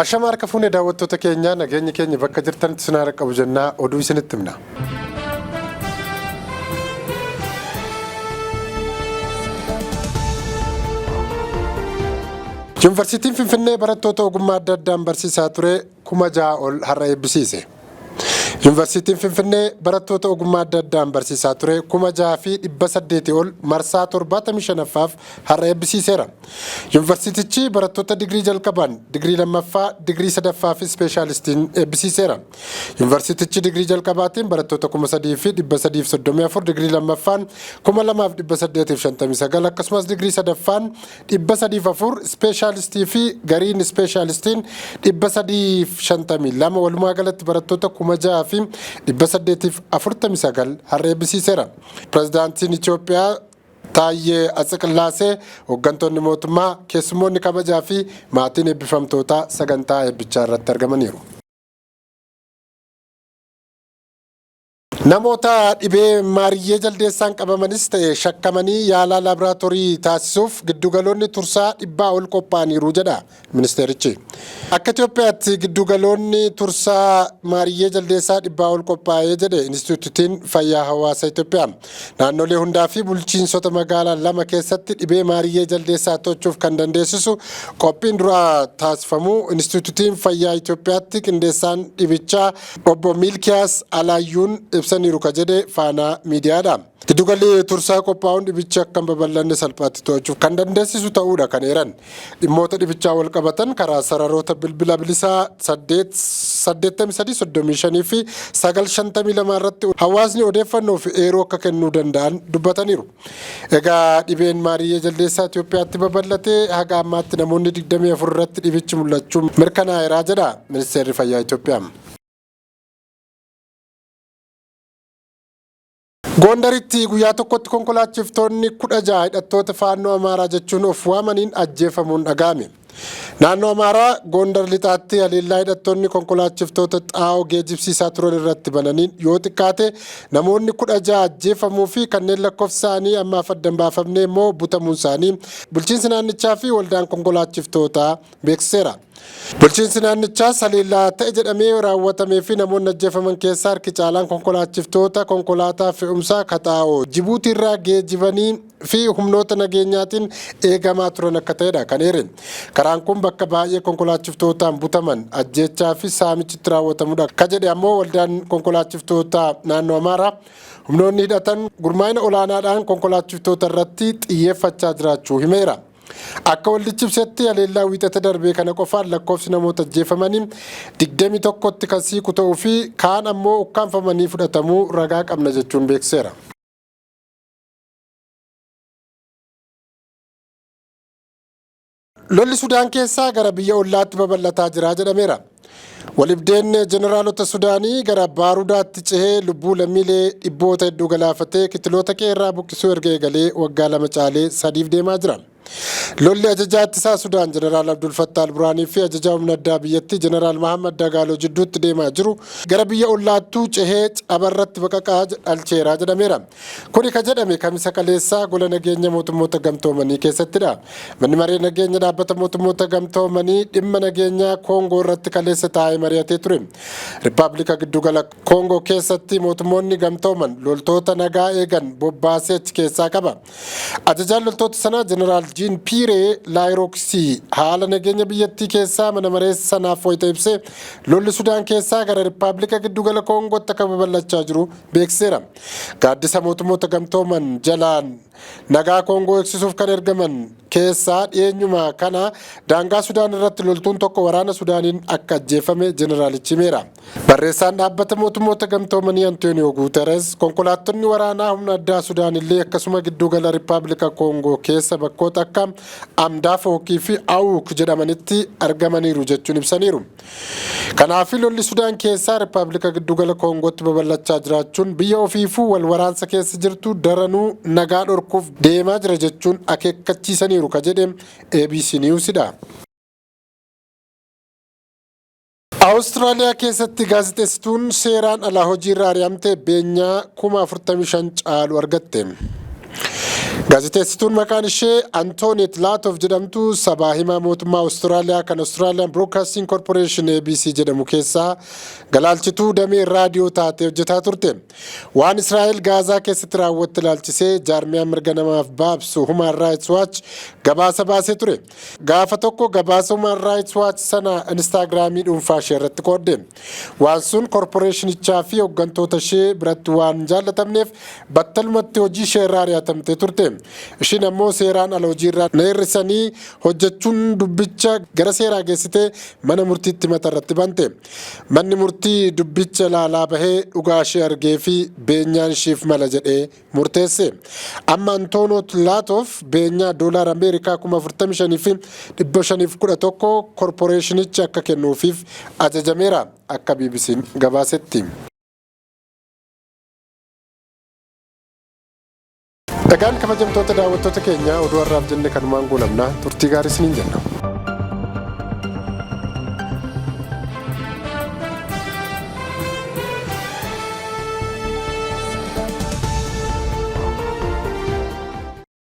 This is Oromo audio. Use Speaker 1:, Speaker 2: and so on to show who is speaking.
Speaker 1: Ashama harka fuune daawwattoota keenyaa, nageenyi keenya bakka jirtanitti isin haa qabu jennaa oduu isinitti himna. Yuunivarsiitiin Finfinnee barattoota ogummaa adda addaan barsiisaa ture 6,000 ol har'a eebbisiise. Yuunivarsiitiin Finfinnee barattoota ogummaa adda addaan barsiisaa ture 6,800 ol marsaa 75ffaaf har'a eebbisiiseera. Yuunivarsiitichi barattoota digirii jalqaban, digirii lammaffaa, digirii sadaffaa fi ispeeshaalistiin eebbisiiseera. Yuunivarsiitichi digirii jalqabaatiin barattoota 3,334, digirii lammaffaan 2,859, akkasumas digirii sadaffaan 304, ispeeshaalistii fi gariin ispeeshaalistiin 352, walumaa galatti barattoota 6,849 har'a eebbisiiseera. Pirezidaantiin Itoophiyaa Taayyee Atsiqillaasee, hooggantoonni mootummaa, keessummoonni kabajaa fi maatiin eebbifamtootaa sagantaa eebbichaa irratti argamaniiru. Namoota dhibee maariyyee jaldeessaan qabamanis ta'e shakkamanii yaalaa laaboraatoorii taasisuuf giddugaloonni tursaa 100 ol qophaa'aniiru jedha ministeerichi. Akka Itoophiyaatti giddugaloonni tursaa maariyyee jaldeessaa 100 ol qophaa'ee jedhe Inistituutiin Fayyaa Hawaasa Itoophiyaa. Naannolee hundaa fi bulchiinsota magaalaa 2 keessatti dhibee maariyyee jaldeessaa to'achuuf kan dandeessisu qophiin duraa taasifamuu Inistituutiin Fayyaa Itoophiyaatti qindeessaan dhibichaa Obbo Miilkiyaas Alaayyuun ibsaniiru ka jedhe Faanaa Miidiyaadha. Giddugalli tursaa qophaa'uun dhibichi akka hin babal'anne salphaatti to'achuuf kan dandeessisu ta'uudha kan eeran. Dhimmoota dhibichaa wal qabatan karaa sararoota bilbila bilisaa 8 83 35 fi 9 52 irratti hawaasni odeeffannoo fi eeruu akka kennuu danda'an dubbataniiru. Egaa dhibeen maariyyee jaldeessaa Itoophiyaatti babal'atee haga ammaatti namoonni 24 irratti dhibichi mul'achuu mirkanaa'eera jedha Ministeerri Fayyaa Itoophiyaa. Gondaritti guyyaa tokkotti konkolaachiftoonni 16 hidhattoota Faannoo Amaaraa jechuun of waamaniin ajjeefamuun dhaga'ame. Naannoo Amaaraa Gondar lixaatti haleellaa hidhattoonni konkolaachiftoota xaa'oo geejibsiisaa turan irratti bananiin yoo xiqqaate namoonni 16 ajjeefamuu fi kanneen lakkoofsi isaanii ammaaf adda hin baafamne immoo butamuun isaanii bulchiinsi naannichaa fi waldaan konkolaachiftootaa beeksiseera. Bulchiinsi naannichaas haleellaa ta'e jedhamee raawwatamee fi namoonni ajjeefaman keessaa harki caalaan konkolaachiftoota konkolaataa fe'umsaa ka xaa'oo Jibuutiirraa geejibanii fi humnoota nageenyaatiin eegamaa turan akka ta'edha kan eere. Karaan kun bakka baay'ee konkolaachiftootaan butaman, ajjeechaa fi saamichi itti raawwatamudha ka jedhe ammoo waldaan konkolaachiftoota naannoo Amaaraa, humnoonni hidhatan gurmaa'ina olaanaadhaan konkolaachiftoota irratti xiyyeeffachaa jiraachuu himeera. Akka waldichi ibsetti haleellaa Wiixata darbee kana qofaan lakkoofsi namoota ajjeefamanii 21tti kan siiqu ta'uu fi kaan ammoo ukkaamfamanii fudhatamuu ragaa qabna jechuun beeksiseera. Lolli Sudaan keessaa gara biyya ollaatti babal'ataa jira jedhameera. Walibdeen jeneraalota Sudaanii gara Baarudaatti cehee lubbuu lammiilee dhibboota hedduu galaafatee kitiloota qe'eerraa buqqisuu erga eegalee waggaa 2 caalee sadiif deemaa jira. Lolli ajajaa ittisaa Sudaan Jeneraal Abdul Fattah Al-Burhaanii fi ajajaa humna addaa biyyattii Jeneraal Mahammad Dagaaloo jidduutti deemaa jiru gara biyya ollaattuu cehee cabarratti baqaqaa dhalcheera jedhameera. Kuni ka jedhame Kamisa kaleessaa gola nageenya mootummoota gamtoomanii keessattidha. Manni maree nageenya dhaabbata mootummoota gamtoomanii dhimma nageenyaa Koongoo irratti kaleessa taa'ee mari'atee ture. Rippaablika giddugala Koongoo keessatti mootummoonni gamtooman loltoota nagaa eegan bobbaasee achi keessaa qaba. Ajajaan loltoota sanaa Jeneraal Jiin Piiree Laayirooksii haala nageenya biyyattii keessaa mana maree sanaaf wayita ibsee lolli Sudaan keessaa gara Rippaablika giddugala Koongootti akka babal'achaa jiru beeksiseera. Gaaddisa mootummoota gamtooman jalaan nagaa Koongoo eegsisuuf kan ergaman keessaa dhiyeenyuma kana daangaa Sudaan irratti loltuun tokko waraana Sudaaniin akka ajjeefame jeneraalichi himeera. Barreessaan dhaabbata mootummoota gamtoomanii Antooniyoo Guuteres konkolaattonni waraanaa humna addaa Sudaan illee akkasuma giddugala Rippaablika Koongoo keessa bakkoota akka Amdaafookii fi Awuk jedhamanitti argamaniiru jechuun ibsaniiru. Kanaaf lolli Sudaan keessaa Rippaablika Giddugala Koongootti babal'achaa jiraachuun biyya ofiifuu wal waraansa keessa jirtu daranuu nagaa dhorkuuf deemaa jira jechuun akeekkachiisaniiru ka jedhe ABC Newsdha. Awustiraaliyaa keessatti gaazexeessituun seeraan alaa hojiirra ari'amte beenyaa 45,000 caalu argatte. Gaazexeessituun maqaan ishee Antooniet Laatoof jedhamtu sabaa himaa mootummaa Awustiraaliyaa kan Australian Broadcasting Corporation, ABC jedhamu keessaa galaalchituu damee raadiyoo taatee hojjetaa turte. Waan Israa'el Gaazaa keessatti raawwatte ilaalchisee jaarmiyaan mirga namaaf baabsu Human Rights Watch gabaasa baasee ture. Gaafa tokko gabaasa Human Rights Watch sana Instaagiraamii dhuunfaa ishee irratti qoodde. Waan sun korporeeshinichaa fi hooggantoota ishee biratti waan jaallatamneef battalumatti hojii ishee irraa ari'atamtee turte. Ishiin ammoo seeraan ala hojii irraa na hir'isanii hojjechuun dubbicha gara seeraa geessitee mana murtiitti mata irratti bante. Manni murtii dubbicha ilaalaa bahee dhugaa ishee argee fi beenyaan ishiif mala jedhee murteesse. Amma Antoonot Laatoof beenyaa doolaara Ameerikaa 45,511 korporeeshinichi akka kennuufiif ajajameera akka BBC'n gabaasetti. Egaan kabajamtoota daawwattoota keenya, oduu har'aaf jenne kanumaan goolabna. Turtii gaarii isiniin jenna.